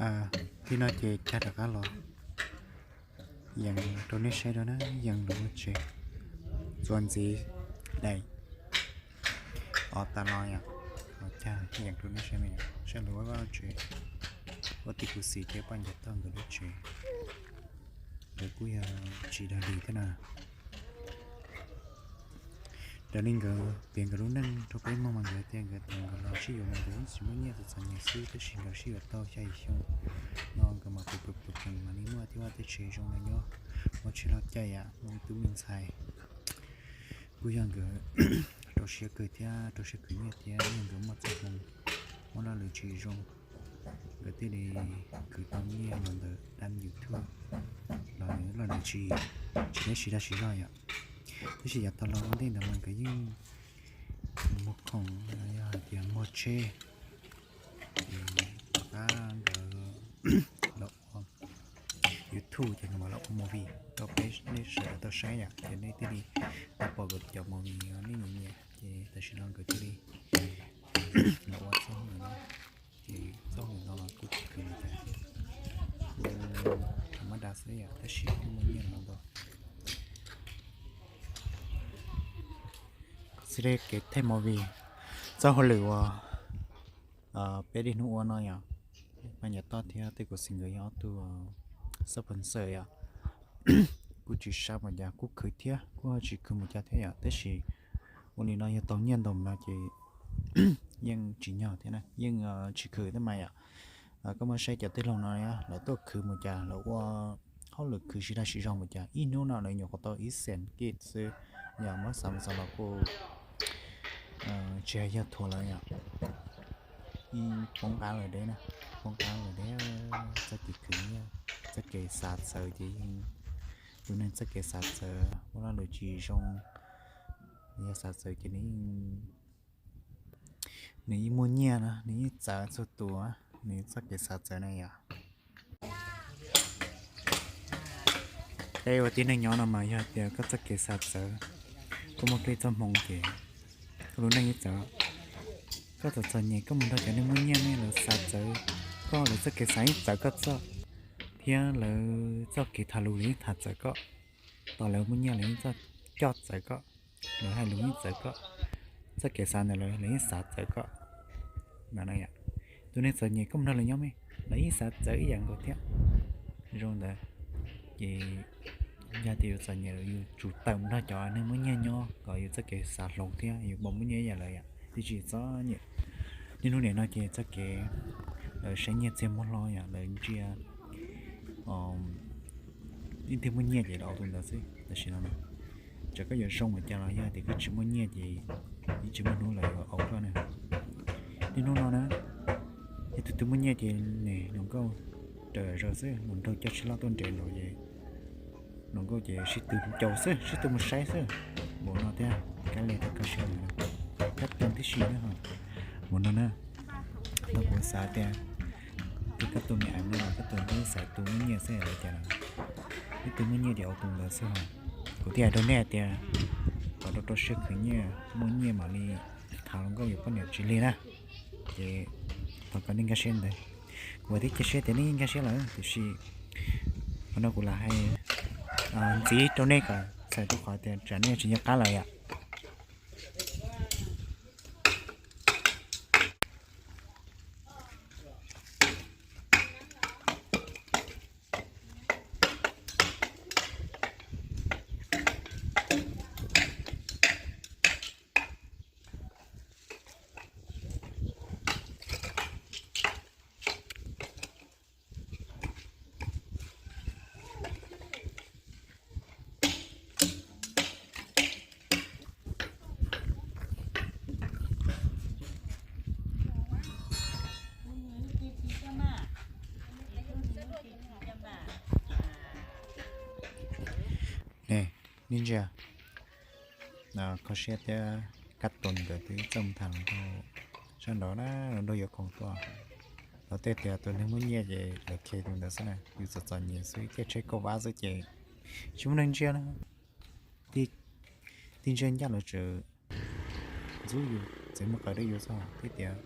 Tib no ces cag rov qab los yees rau nej saib rau na, yees lawm lub tsev txuas ntxiv daim os tas los yom, los cag yees rau nej saib na, saib lawv vaj lub tsev, ua tib kuv xim thiab poj ncav toj nkawd lub tsev, nkawd kuj yog tsis dag li thiab na. Raws li nkawd piav nkawd lub neej rau peb mloog mas nkawd tias nkawd thaum nkawd los sib yuav mas nkawd yeej tsis muaj nyiaj, txom txom nyem xwb, tab sis nkawd sib yuav tau xya yim xyoo no nkawd mam pw pw pw pw mam li muaj tib vaj tib tsev zoo li nyob, muaj tsheb loj caij yam, muaj ib tug me ntxhais. Kuj yog nkawd rau siab kawg thiab rau siab khwv nyiaj thiab yog nkawd muaj txoj hmoo, muaj laj lwm tsis zoo, nkawd thiaj li khwv tau nyiaj los ntawm dab YouTube los nws loj nws tsis, tsis dab tsi dab tsi zog yom. Tab sis yav tag los ua ntej ntawd mas nkawd yeej muag khoom, yog hais tias muag tsheb, tom qab nkawd los ua YouTube ces nkawd mam los ua movie rau peb nej sawv daws tau saib yom, ces nej thiaj li tau pom nkawd cov movie nej nyiam nyiam, ces tam sim no nkawd thiaj li los ua txoj hauj lwm no. Ces txoj hauj lwm no los kuj tsis khwv li cas, kuj thaum mab da xwb yom, tab sis kuj muaj nyiaj los ntau. Xws li kev thaij movie, txoj hauj lwm uas peb niaj hnub ua no yom, poj ncav toj thiab tej kuv xim nkawd yog ob tug sponsor yom, kuj tsis sab mus cas, kuj khwv thiab kuj tsis khwv mus cas thiab yom, tab sis ua li no yog tau nyiaj ntau no ces yeej tsim nyog thiab na, yeej tsis khwv thiab mas yom. Koj muaj saib cov tij laug no lawv tuaj khwv mus cas, lawv ua hauj lwm khwv sib dag sib zog mus cas, ib hnub no lawv nyuam qhuav tau ib xees kij xwb, yog muab xav mus xav los kuj tsis hais yog thuam lawv yom, poob qab lawm deb na, poob qab lawm deb. Txoj kev khwv nyiaj, txoj kev xav txawv ces yeej, tus neeg txoj kev xav txawv ua laj lwm tsis zoo, yog xav txawv ces nws yeej, nws yeej muaj nyiaj na, nws yeej txawv txhua tus, nws txoj kev xav txawv na yom. Peb ua tib neeg nyob no mas yog tias koj txoj kev xav txawv, koj muaj ib txoj hmoo ces koj lub neej yeej txawv. Koj txom txom nyem koj mus nrog cov neeg muaj nyiaj ne, lawv xav txawv koj, lawv txoj kev xav yeej txawv koj txoj, thiab lawv txoj kev tham lus lawv yeej tham txawv koj, tos lawv muaj nyiaj lawv yeej coj txawv koj, lawv hais lus yeej txawv koj, txoj kev xav ntawm lawv lawv yeej xav txawv koj. Tus neeg txom nyem koj mus nrog lawv nyob me, lawv yeej xav txawv ib yam nkaus thiab. Zoo ntawd ces yog tias yus txom nyem yus tsum tawm mus nrog cov neeg muaj nyiaj nyob kom yus txoj kev xav hloov thiab yus pom muaj nyiaj ib yam lawv yom, thiaj tsis txom nyem. Niaj hnub nim no ces txoj kev lawv saib nyiaj txiag muab hlo yom, lawv ntsia ib tug muaj nyiaj ces lawv auv tus ntawd xwb. Tam sim no txawm koj yuav zoo ua cas los yog tias koj tsis muaj nyiaj ces yeej tsis muaj hnub lawv yuav auv koj na. Niaj hnub no na, yog tus twg muaj nyiaj ces nws hluas nkauj raws zog xwb, hluas nraug coj tsis loj tuaj nres nraud ces hluas nkauj ces sib tw mus caum xwb, sib tw mus saib xwb. Npaum no thiab, kab li rau koj saib no, kab toog tib si na ho. Npaum no na, tau kuv xav tias twb koj tus me aiv no los koj tus twb xav tus muaj nyiaj xwb los cas na. Ib tug muaj nyiaj ces auv tus ntawd xwb ho. Kuv thiaj hais rau nej hais tias kom rau rau siab khwv nyiaj, muaj nyiaj mam li tham hluas nkauj yuav poj niam tsis lig na. Ces thov kom nej nkag siab ntawd. Kuv thiaj cia siab tias nej nkag siab lawm, tiam sis qhov no kuv lam hais ntxiv rau nej kom txhawm rau qhov tias tsam nej tsis nco qab lawm yom. Ne, nej ntsia, kho siab thiab, kab toog nkawd twb txawj mus tham hluas nraug sab nraud na, hluas nraug yuav khoom tuaj. Lawv tej tias tus neeg muaj nyiaj ces lawv khe tus ntawd xwb na, yus txom txom nyem xwb, caij tsheb kauj vab xwb ces tsis muaj neeg ntsia na. Tib ntsia ncaj lawv tseem ntxub yus, txeev muag qawv rau yus xwb, thiab tias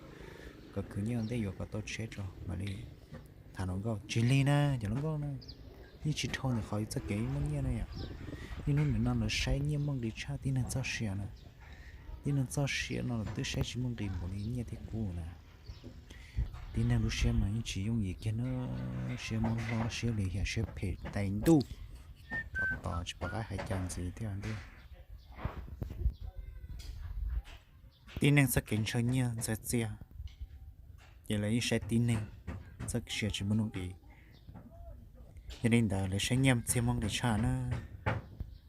kom khwv nyiaj ua ntej yuav kom tau tsheb tso mam li Tham hluas nkauj tsis lig na cov hluas nkauj na, yeej tsis dhau ntawm qhov txoj kev muaj nyiaj na yom. Niaj hnub nim no lawv saib nyiaj muaj nqis tshaj tib neeg txoj sia na. Tib neeg txoj sia no los twb saib tsis muaj nqis npaum li nyiaj thiab kub na. Tib neeg lub siab mas yeej tsis yooj yim kiag na, siab muab hlob siab lim hiam siab phem tais ntuj, tos tos tsis pom qab hais cas ntxiv thiab ntuj. Tib neeg txoj kev ntshaw nyiaj ntxhov txiaj, ces lawv yeej saib tib neeg txoj sia tsis muaj nuj nqis. Yog li ntawd lawv saib nyiaj txiag muaj nqis tshaj na.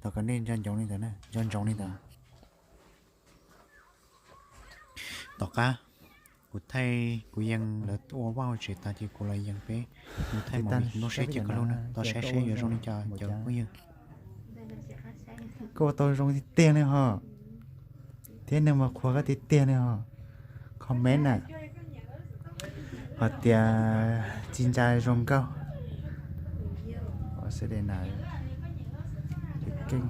Thov kom nej nco ntsoov li ntawd na, nco ntsoov li ntawd. Tom qab kuv thaij, kuv yees lawv ua vaj ua tsev tas ces kuv los yees peb mus thaij mus nplooj saib ces koj hlub na, tos saib seb yuav zoo li cas cov phooj ywg. Koj ua tau zoo tiag tiag li ho, thiab neeg mas qhuas koj tiag tiag li ho. Comment na, hais tias tsis ntsa zoo nkauj. Ua xwb de na, keej.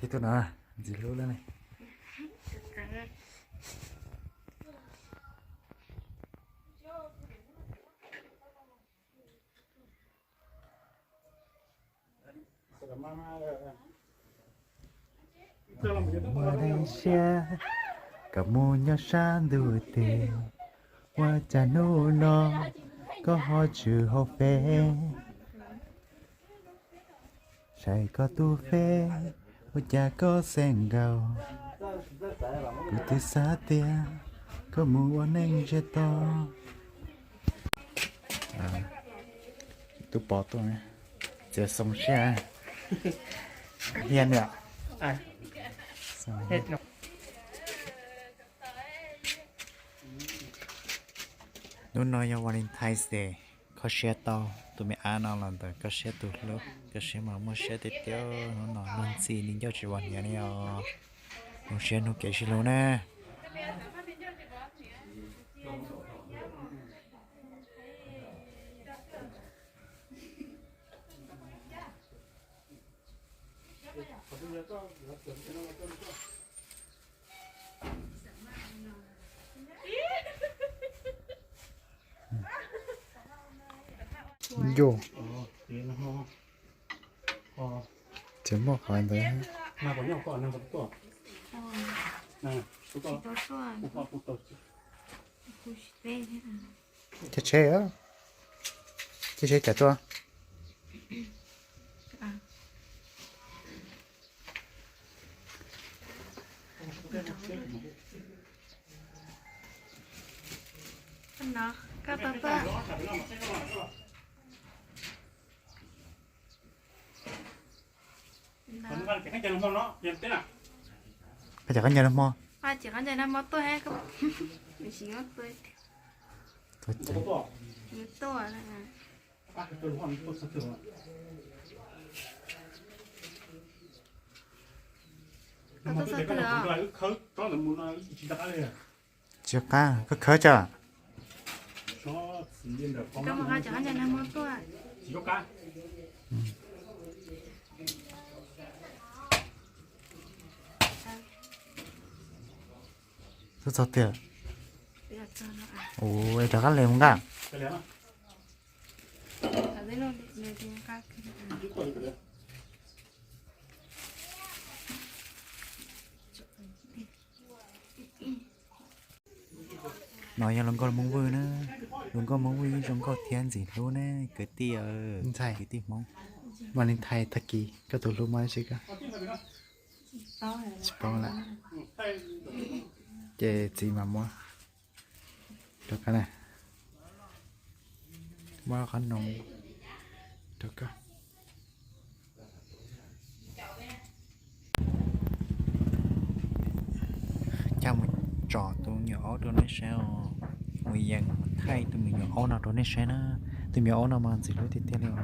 Thiab tus no ntxim hlub lawm ne. Muaj dej siab kom mus nyob sab ntuj teb, ua cas hnub no koj ho tsis hauv peb. Saib koj tus Face, ua cas koj xeem nkaus. Kuv twb xav tias koj mus ua neej ntsiag to. Tub Pov tuaj, txiav xoo siab. Hiab niam. Hnub no yog Valentine's Day, kho siab tau tus me ab no los ntawm koj siab tus hlub, koj siab mas muaj siab tiag tiag. Hnub no luag ntxhi li ncauj tsis vam hniav li os. Zoo siab hnub kev sib hlub na. Nco, tsis muaj qhov ntawd. Caij tsheb, caij tsheb cas tuaj. Koj cov koj ncaws nag hmo. Tsis qab, koj khawb tso. Txog tiag. Ua rov qab le mus nqa. No yog hluas nkauj Hmoob Vwj na. Hluas nkauj Hmoob Vwj yeej zoo nkauj thiab ntxim hlub ne kwv tij, kwv tij Hmoob. Valentine tag kis koj tus hlub muab dab tsi koj? Tsis paub lawm. Ces txiv mas muab rau koj na. Muab qhob noom rau koj. Coj mus tsom tus me nyuam aub rau nej saib os. Mus yees thaij tus me nyuam aub no rau nej saib na. Tus me nyuam aub no mas ntxim hlub tiag tiag li os.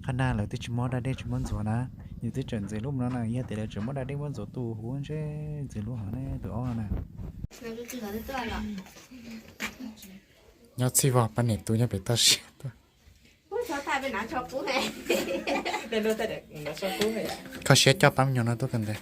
Qhov no lawv twb tsis muab da dej tsis muab ntxuav na. Yus twb tseem ntxim hlub no na, yog tias lawv tseem muab da dej muab ntxuav tus huv ntshe ntxim hlub heev ne tus aub no na. Nyob txhij vog pab niam tus nyob pem toj siab tuaj. Kho siab coj pab me nyuam no tuaj kawm ntawv.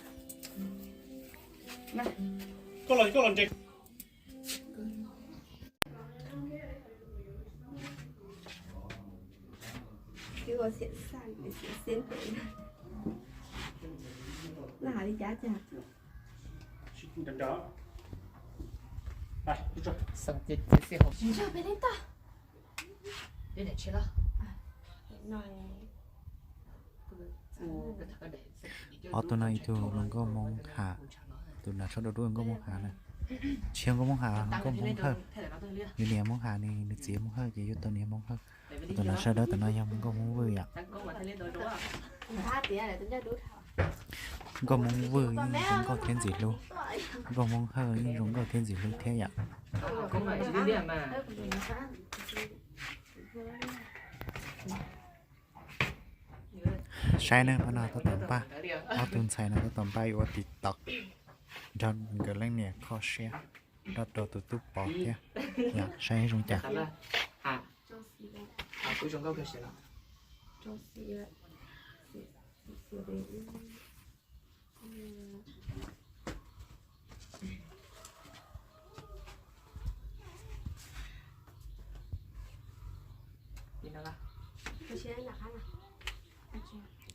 Ob tug no ib tug hluas nkauj Hmoob Ham, tus nram sab dua dua nkauj Hmoob Ham na. Tsis yog nkauj Hmoob Ham, nkauj Hmoob Hawj. Nws niam Hmoob Ham, nws txiv Hmoob Hawj ces yuav tau niam Hmoob Hawj. Tus nram sab dawb tom no yog nkauj Hmoob Vwj yom. Nkauj Hmoob Vwj yeej zoo nkauj thiab ntxim hlub, nkauj Hmoob Hawj yeej zoo nkauj thiab ntxim hlub thiab yom. Saib nawb, pab no tab tom npaj, ob tug ntxhais no tab tom npaj yuav ua TikTok nrog nkawd leej niam kho siab, nrog rau tus tub Pov thiab. Yog saib zoo cas.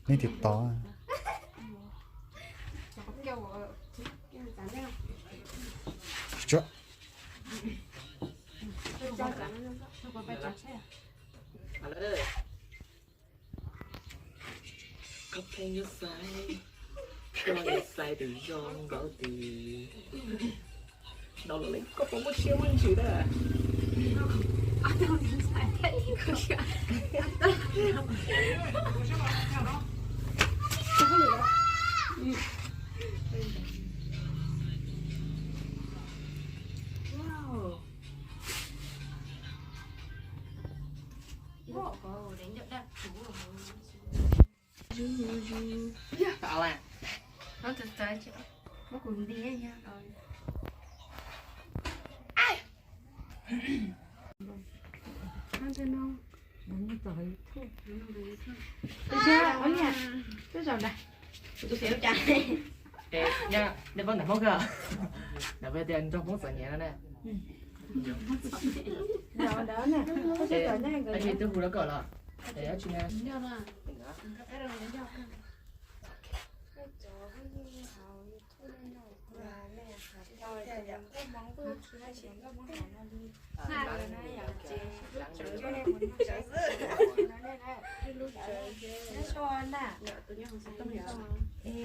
Leej twg tod? Koj pheej yuav xaiv, koj yuav xaiv tus zoo nkaus twg? Hnov los li koj puas muaj siab muaj ntsws na? Nej paub ntawm Hmoob kawg, ntawm tias nrog Hmoob txom nyem no ne. Twb hu rau koj los? Es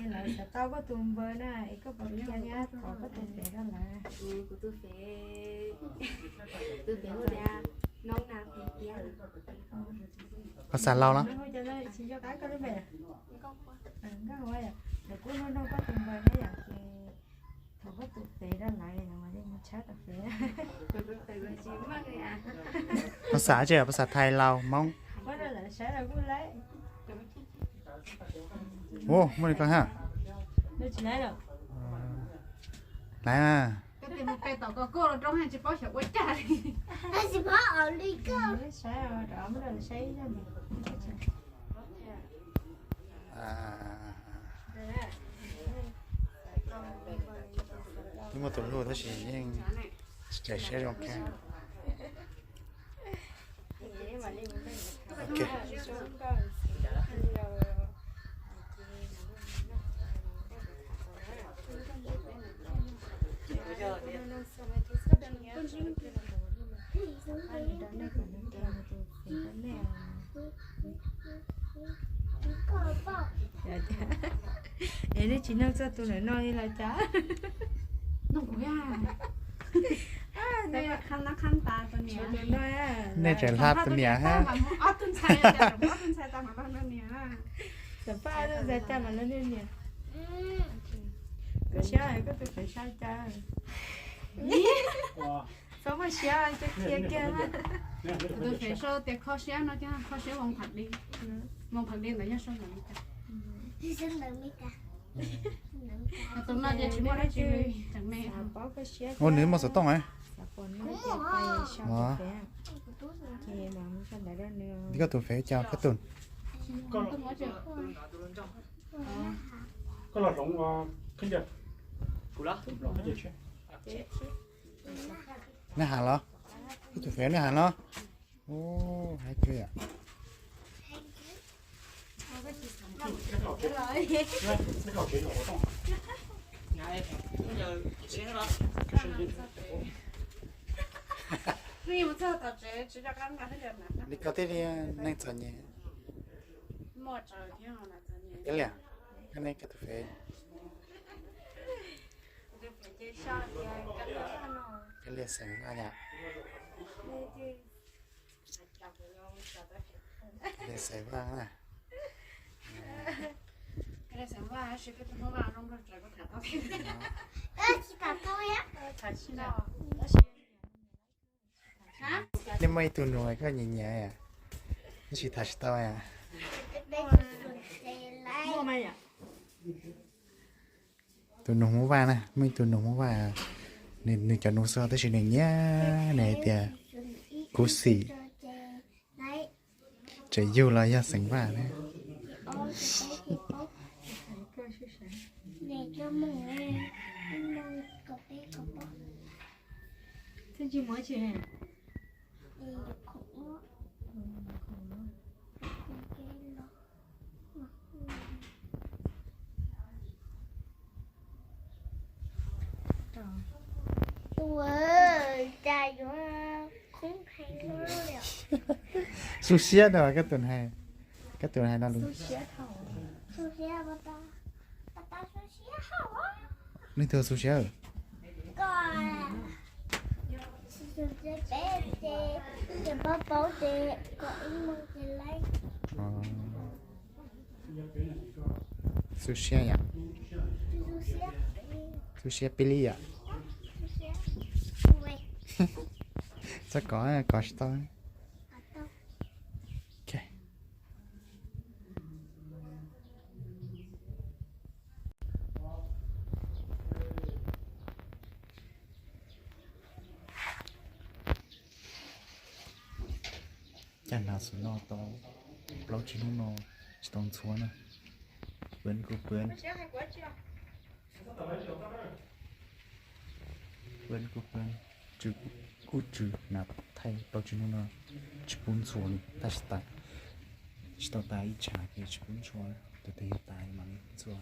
lawv xav tau koj tus npawb na, es koj puas qhia thiab thov koj tus fev rau lawv? Tus fev hu tias Noob Nas Fev Tiab. Koj xav laus los? Tsis nco qab koj lub npe. Nkauj Huab, lawv kuj nug nug koj tus npawb thiab yom, ces thov koj tus fev rau lawv, lawv mam li mus tshawb tau fev. Koj xav tsi, koj xav thaij laus Hmoob? Ua, muaj li ko ha. Laiv mas. Twb muaj tus hlub tab sis yeej tsis cais siab zoo kiag. Es nej tsis nug txog tus ntawm no li los cas? Nej tseem hla tus niam hab. Tam pab tus ntxhais cas mam los nug niam. Koj siab koj tus fev saib cas. Txhob muaj siab, cia kiag. Tus fev sau tias kho siab no, kho siab Voos Pham Di. Voos Pham Di ntawd yog sau ntawm Meskas. Tus no ces tsis muaj dab tsi, tseem me. Ua nws muaj xov tooj. Koj tus fev cov koj tus. Neb has los? Koj tus fev neb has los? Ub, hais kawg yom. Li koj thiaj li neeg txom nyem. Ib liam, koj neb koj tus fev. Ib liam xeem Vaj yom. Ib liam xeem Vaj na. Nej muaj ib tug nus koj nyiam nyiam, tab sis tham tsis tau. Tus nus Hmoob Vaj na, muaj ib tug nus Hmoob Vaj, nws cov nus xwb tab sis nws nyiam, nws hais tias kuv xim, tseem yug los yog xeem Vaj na. Xu siab no koj tus hais, koj tus hais no lus. Leej twg xu siab? Xu siab yom. Xu siab pib li yom. Txhob kov, kov tsis tau. Cas hnav xov no tau plaub tsib hnub no tsis tau ntxhua na. Pw kuj pw, pw kuj pw, tsw kuj tsw, hnav thaij plaub tsib hnub no tsis pub ntxhua li, tab sis tas, tsis tau tas ib tshav ces tsis pub ntxhua, tus twg yog tas mam li ntxhua.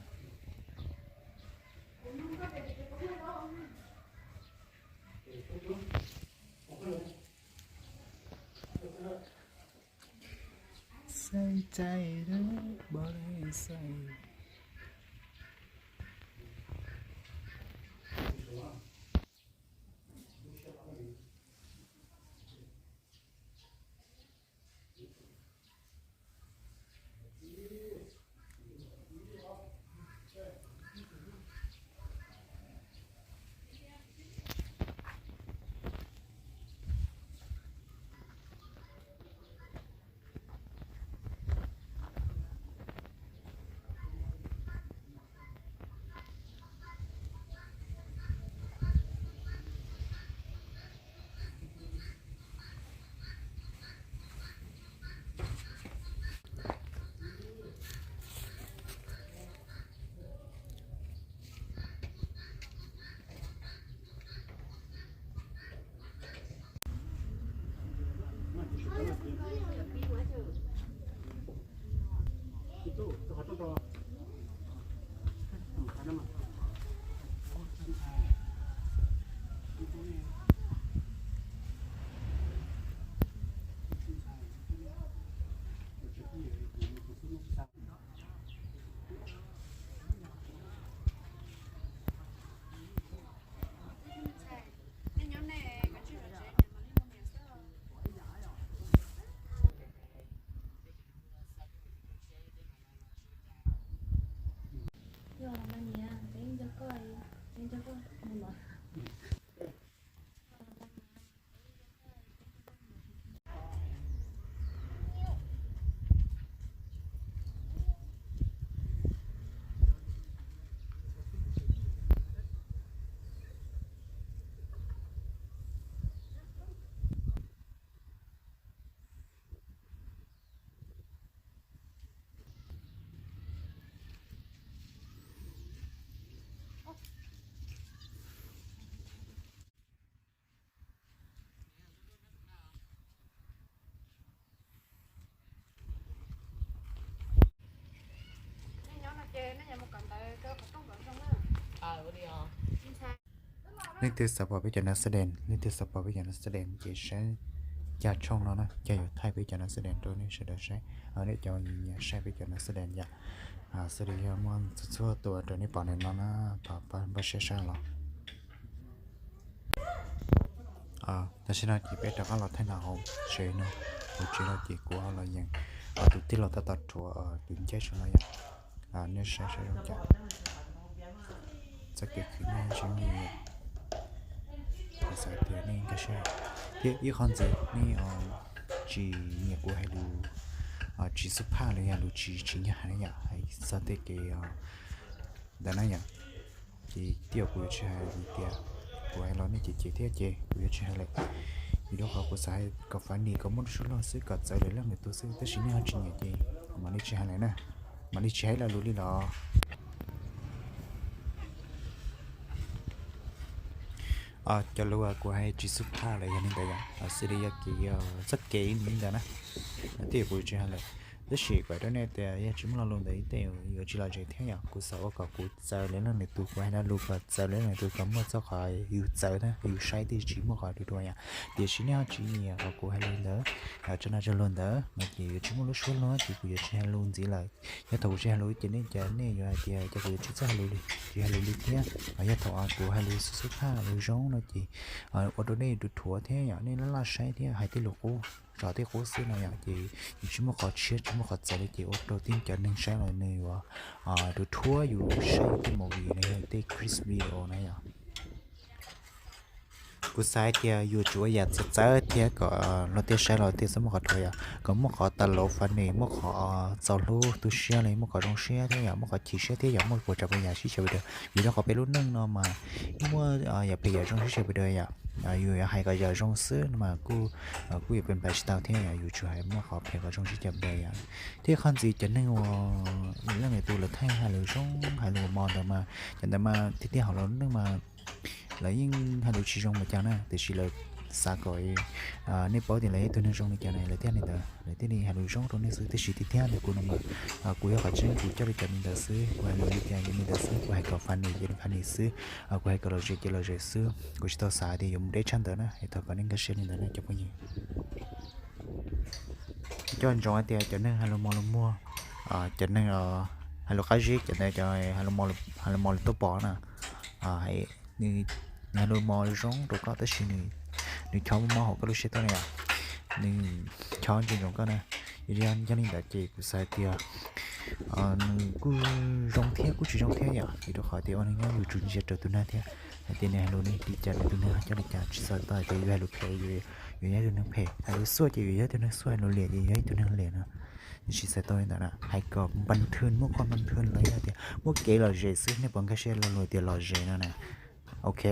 Leej twg xav pom peb cov nas xas dees, leej twg xav pom peb cov nas xas dees ces saib cov tshooj no na, cov yuav thaij peb cov nas xas dees rau nej sawv daws saib. Nej cov nyiam saib peb cov nas xas dees yom, xws li yog muaj txhua txhua tus rau nej pom ntawm no na, pab npaj siab saib los. Tam sim no ces peb rov qab los thaij no hauv tsev no, hauv tsev no ces kuv los yees tus tij laug tab tom rhuav tus ncej saum no yom. Nej saib saib zoo cas, txoj kev khwv nyiaj zoo li, kuv xav tias nej nkag siab. Thiab ib qho ntxiv nej tsis nyiam kuv hais lus tsis xub phaj los yog lus tsis tsim nyog hais na yom, hais txog tej kev ntawd na yom, ces twb yog kuv yuav tsis hais li tias kuv hais los nej cem cem thiab ces kuv yuav tsis hais lawm. Vim rau qhov kuv xav hais kom funny kom muaj lub suab loj xwb, kom txawv lawv leej lwm tus xwb, tab sis nej ho tsis nyiam ces mam li tsis hais lawm na, mam li tsis hais lo lus li los. Cov lus kuv hais tsis xub phaj los yog li ntawd yom, xws li yog kev, txoj kev li ntawd na, twb yog kuv tsis hais lawm. Tab sis kom rau nej tias yog tsis muaj lo lus ntawd tej yuav tsis lom zem thiab yom, kuv xav ua kom kuv txawv lawv leej lwm tus, kuv hais lo lus kom txawv lawv leej lwm tus, kom muaj txoj qhov yus txawv thiab yus saib thiaj tsis muaj qhov ruam ruam yom. Tiam sis nej ho tsis nyiam qhov kuv hais li ntawd, tso no tso luag ntawd no ces yuav tsis muaj lub suab loj ces kuv yuav tsis hais lus ntxiv lawm. Yog thaum kuv tsis hais lus ces nej cas nej yuav hais tias cas kuv yuav tsis txawj hais lus li, tsis hais lus li thiab. Yog thaum kuv hais lus xub xub phaj lus zoo no ces ua rau nej dhuav thiab yom, nej laj laj saib thiab hais tej lus qub, tso tej qub xwb no yom, ces yus tsis muaj qhov tshiab tsis muaj qhov txawv li ces ua rau tib cov neeg saib los nws yuav dhuav yus saib tej movie no yog tej clip video na yom. Kuv xav hais tias yus tsuas ua yam txawv txawv thiab kom luag tej saib los tej txhob muaj qhov ruam yom, kom muaj qhov tas laus funny, muaj qhov txaus hlub tu siab li, muaj qhov zoo siab thiab yom, muaj qhov chim siab thiab yom, muaj puas tsav puas yam sib xyaw pes daws. Vim rau qhov peb lub neej no mas muaj yam phem yam zoo sib xyaw pes daws yom. Yus yuav hais kom yam zoo xwb no mas kuj yuav pes npais tsis tau thiab yom, yus tsuas hais muaj qhov phem qhov zoo sib xyaw pes daws yom. Thiab qhov ntxiv cov neeg uas leej lwm tus lawv thaij hais lus zoo hais lus mos ntawd mas cov ntawd mas tiag tiag hauv lawv lub neej mas lawv yeej hais lus tsis zoo mas cas na, tiam sis lawv xav kom nej paub tias lawv yog ib tug neeg zoo li cas na lawv thiaj li ntawd, lawv thiaj li hais lus zoo rau nej xwb. Tiam sis tiag tiag ntawm kuv no mas kuv yog qhov tseeb kuv coj li cov li ntawd xwb, kuv hais lus li cas li ntawd xwb, kuv hais kom funny ces funny xwb, kuv hais kom lom zem ces lom zem xwb, kuv tsis tau xav tias yuav mus deb tshaj ntawd na. Es thov kom nej nkag siab li ntawd na cov phooj ywg. Coj ntsoov hais tias cov neeg hais lus mos lus muag, cov neeg hais lus qab zib, cov ntawd cov hais lus mos lus tuaj pom na, nws hais lus mos zoo rau koj tab sis nws chob muaj mob hauv koj lub siab tuaj na yom, nws chob ntsia ntsoov koj na. Yog li ntawd ces kuv xav hais tias nws kuj zoo thiab kuj tsis zoo thiab yom, vim rau qhov tias ua neeg nyob yus tsum ntsia raws tus neeg thiab. Hais tias nws hais lus li cas rau tus neeg ho coj li cas, tsis txhais tau hais tias yus hais lus phem yuav yog tus neeg phem, hais lus xuaj ces yuav yog tus neeg xuaj, hais lus liam ces yog ib tug neeg liam no. Nws tsis txhais tau li ntawd na, hais kom npa thwj, muaj qhov npa thwj los yog tias muaj kev lom zem xwb, nej puas nkag siab lo lus tias lom zem no na? Ok.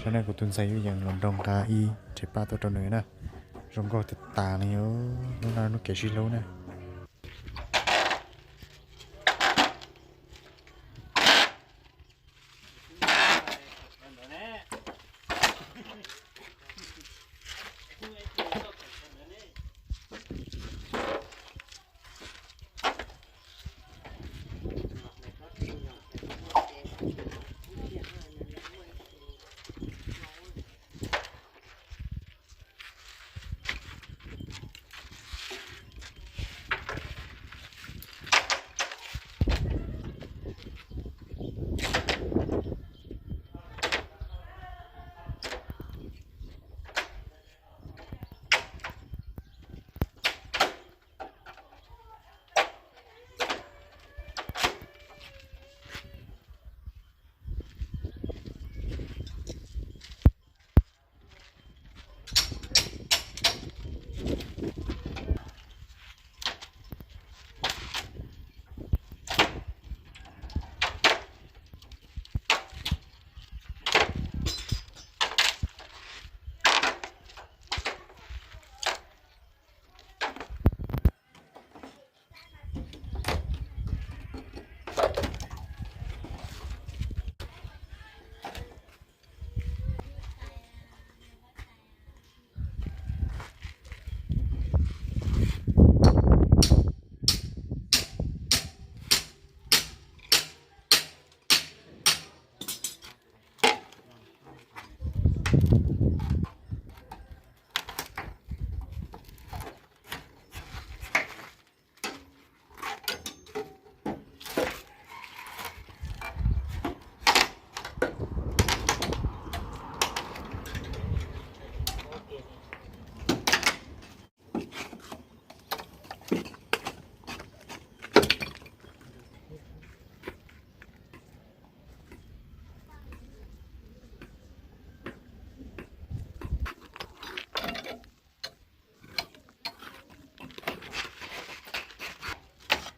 Ne, kuv tus ntxhais yuav yeem los nrog nqa ib rab paj tuaj rau nws na. Zoo nkauj tas tas li, hnub no hnub kev sib hlub na.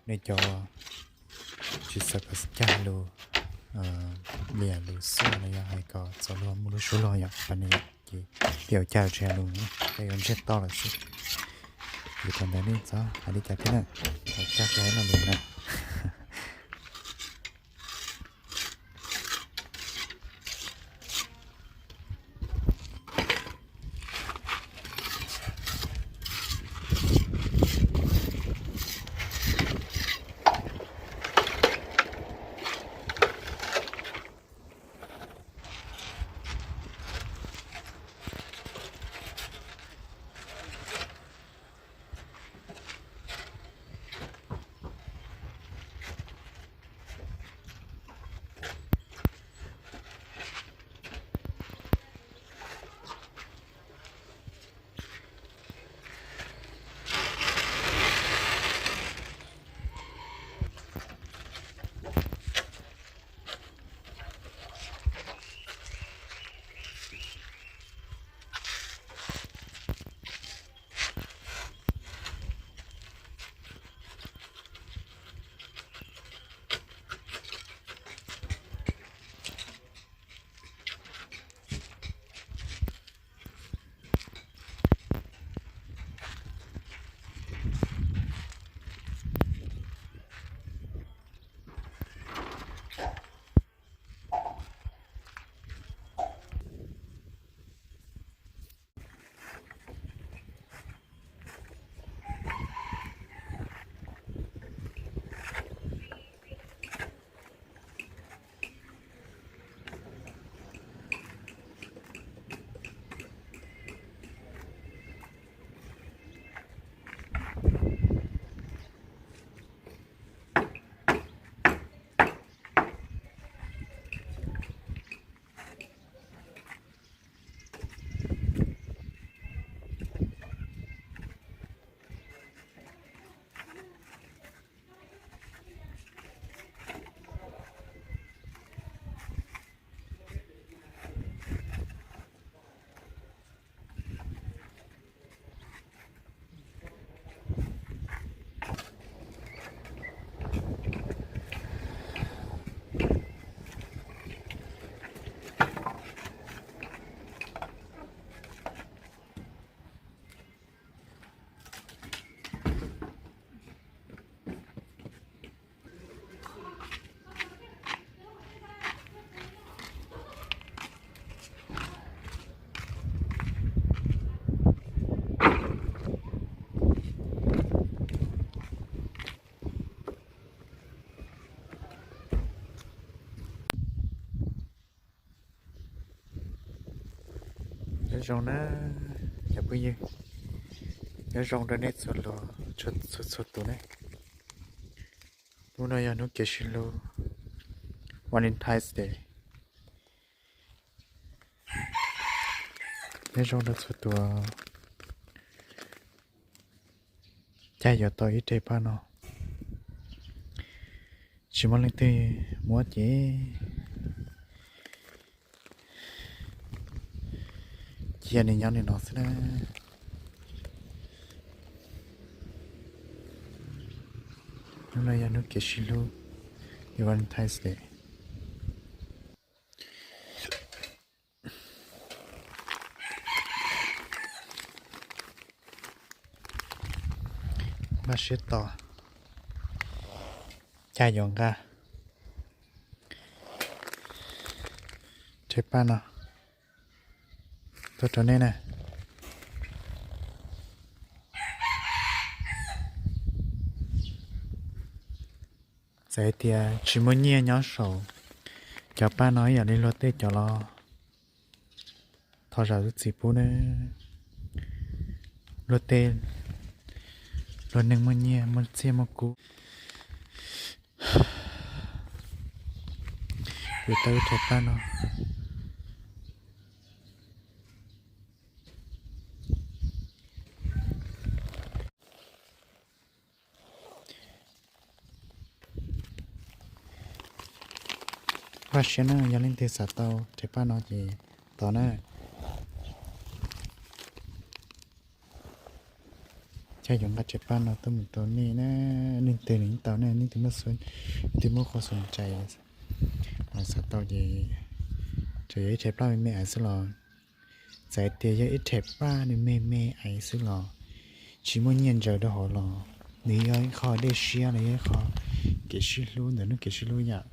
Nej cov tsis xav kom cag lus, liam lus xwb los yog hais kom txaus luag muaj lub suab luag yom, ces peb yuav cag tsis hais lus, peb yuav ntsiag to lawm xwb. Ces thaum ntawd nej txhob hais li cas thiab na, txhob cag tsis hais lo lus na. Zoo na, cov phooj ywg, nyob zoo rau nej txhua, txhua, txhua tus ne. Hnub no yog hnub kev sib hlub, Valentine's Day. Nyob zoo rau txhua tus. Cas yuav tau ib reg paj no, tsis muaj leej twg muab ces cia nws nyob li no xwb na. Hnub no yog hnub kev sib hlub, yog Valentine's Day. Npaj siab tos, cas yuav nqa reg paj no tuaj rau nej na. Txawm hais tias tsis muaj nyiaj nyob saum cov paj no ib yam li luag tej cov los thov zam lub txim pub nawb. Luag tej, luag neeg muaj nyiaj muaj txiaj muaj kub, yuav tau ib reg paj no. Npaj siab na, yog leej twg xav tau reg paj no ces tos na. Cas yuav nqa reg paj no tuaj mus rau nej na, leej twg nws yeej tau na, leej twg muaj, leej twg muaj qhov xom ntshai los xav tau ces txawm yog ib reg paj me me ais xwb los, txawm hais tias yog ib reg paj nws me me ais xwb los, tsis muaj nyiaj ntsaws rau hauv los, nws yog ib qho dej siab los yog ib qho kev sib hlub ntawm hnub kev sib hlub yom.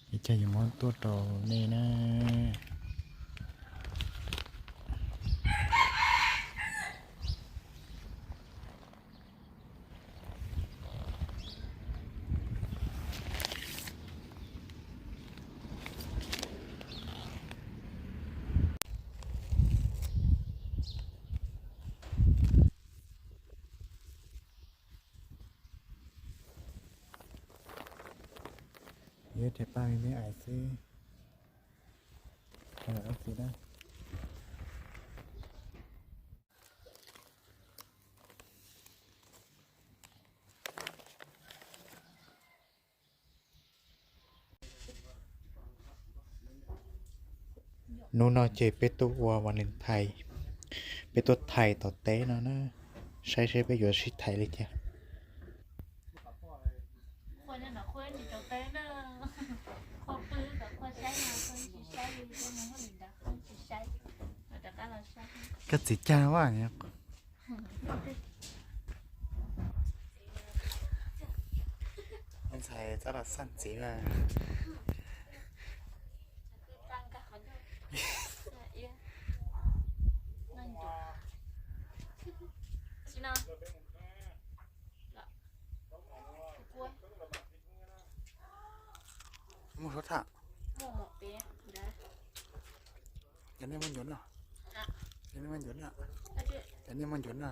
Es cas yuav muab tuaj rau nej na. Yog reg paj me me ais xwb. Hnub no ces peb tuaj ua Valentine, peb tuaj thaiv tom teb no na, saib seb peb yuav sib thaiv li cas. Koj txiv cag vaj. Ntxhais txhob los xaj txiv mas. Muaj suab tham. Cov nej muaj ncuav no. Cov nej muaj ncuav no. Cov nej muaj ncuav no.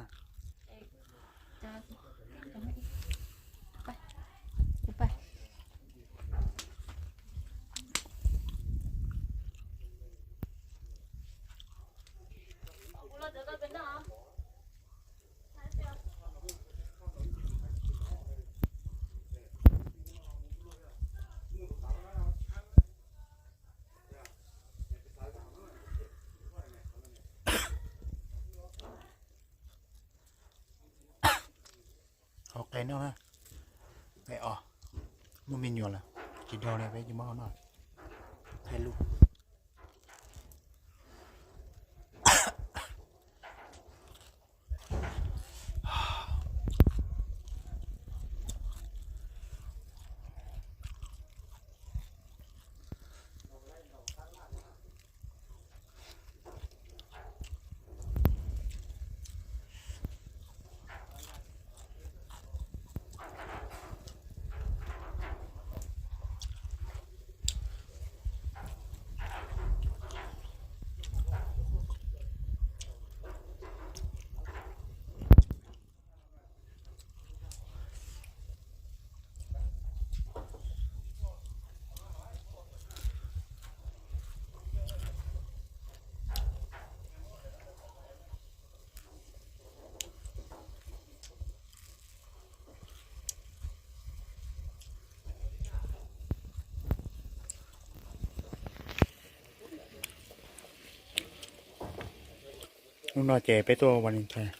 Hau qe noj na. Qe os. Muaj me nyuam lawm, tsis daug li peb tsis muab hau noj. Qe lug. Hnub no ces peb tuaj Valentine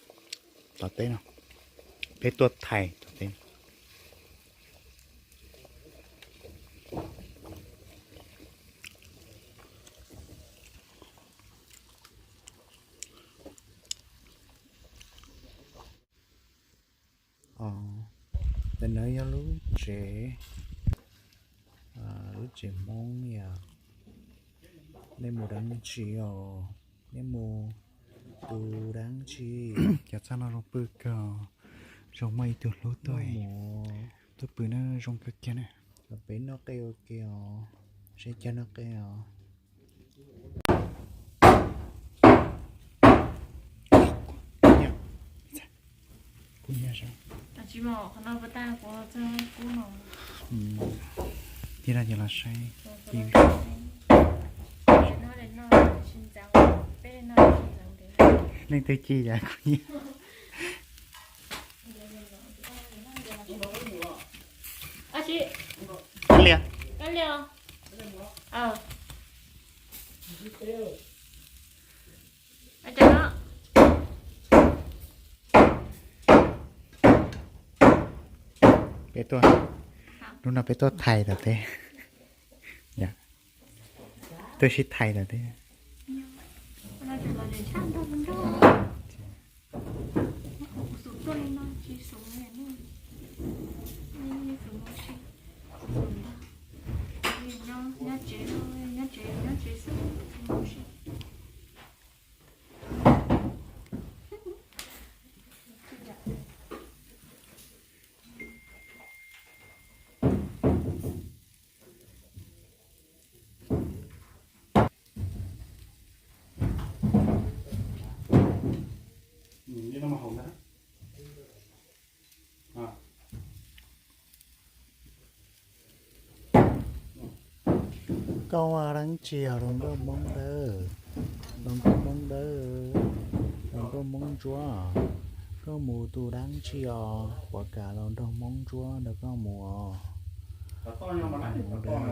tom teb no, peb tuaj Thaib tom teb. Ntawm no yog lub tsev, lub tsev Hmoob yom. Nej mus dab tsi os? Nej mus tu dab tsi? Cov txaj no zoo pw kawg, zoo muaj ib tug hlub tuaj, tuaj pw na, zoo kawg kiag na. Los peb noj qe ua ke os, seb cov noj qe os. Tig no ces los saib. Leej twg ci yam kuv nyiam. Liam. Peb tuaj, hnub no peb tuaj Thaib tom teb. Tuaj sib Thaib tom teb. Koj ua dab tsi os hluas nkauj Hmoob dawb? Hluas nkauj Hmoob dawb, hluas nkauj Hmoob ntsuab, koj mus tu dab tsi os? Puas kam los nrog Hmoob ntsuab nrog koj mus os? Hluas nkauj Hmoob dawb.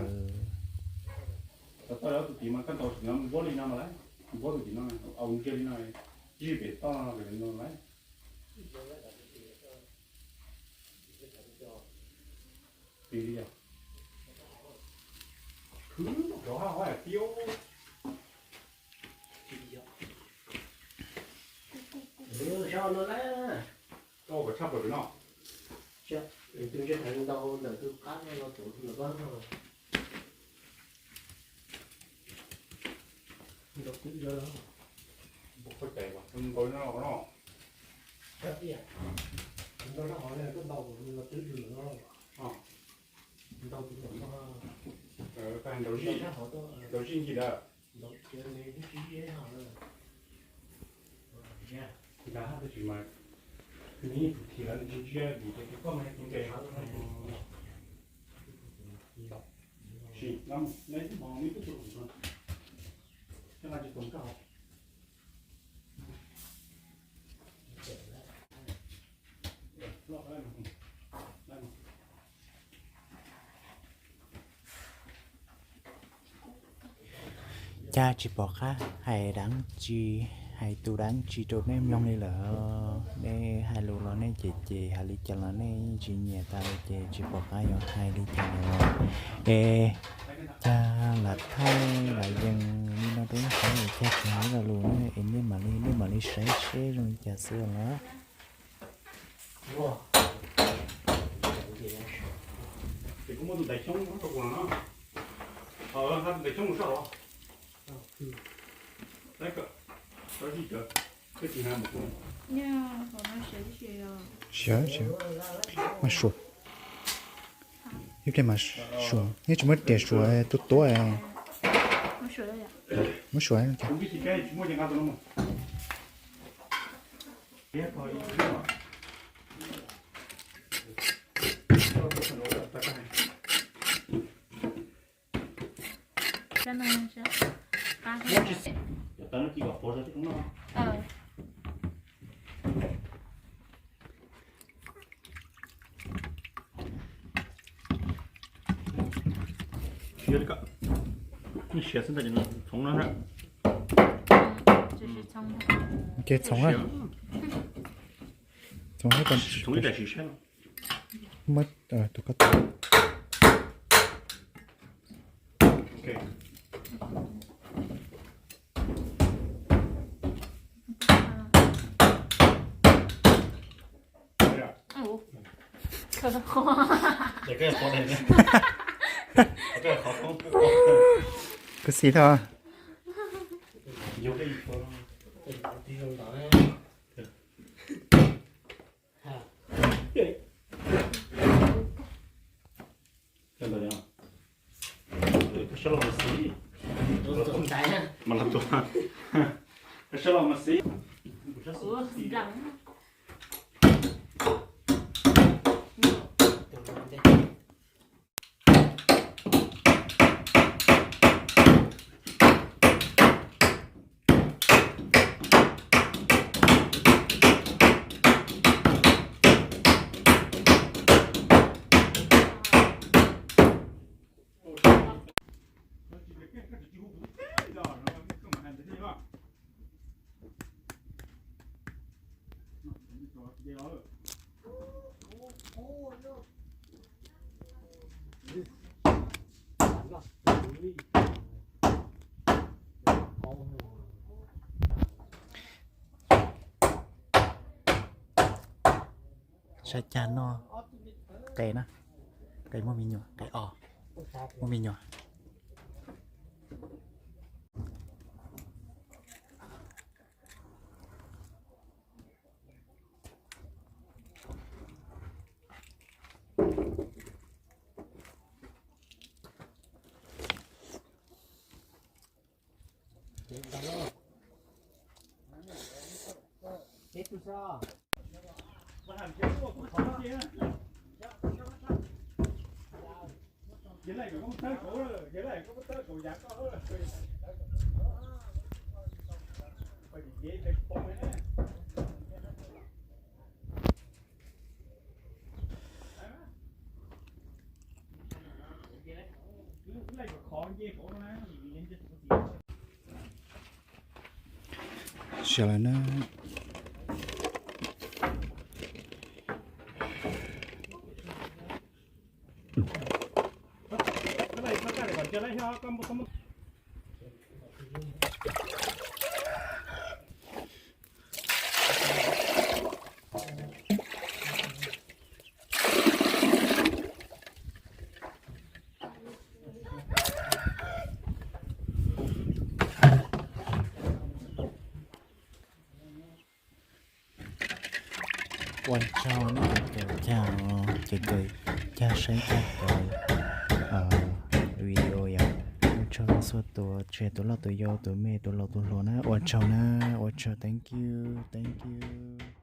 Cas tsis pom qab hais dab tsi, hais tus dab tsi rau nej mloog li lawm. Nej hais lus los nej cem cem, hais li cas los nej yeej tsis nyiam tas li ces tsis pom qab yuav hais li cas lawm. Es cas lam thaij lam yees li no rau nej saib, cas tsis hais ib lo lus ne es nej mam li, nej mam li saib seb zoo li cas xwb los. Siav, siav, mas suav, ib pliag mas suav, neb tsis muab riam suav tuab tuab, muab suav. Siav xwb ntag, txhoov no. Ces txhoov, txhoov ib daim siv saib. Muab tus ko taw. Kuv xis tau. Saib cag noj qe na, qe muaj me nyuam, qe os muaj me nyuam. Sawv lawm na. Ua tsaug na, cov cag, cov cag saib cag cov video yom. Ua tsaug rau txhua tus, tsis hais tus loj tus yau, tus me tus laus tus hluas na, ua tsaug na, ua tsaug, thank you, thank you.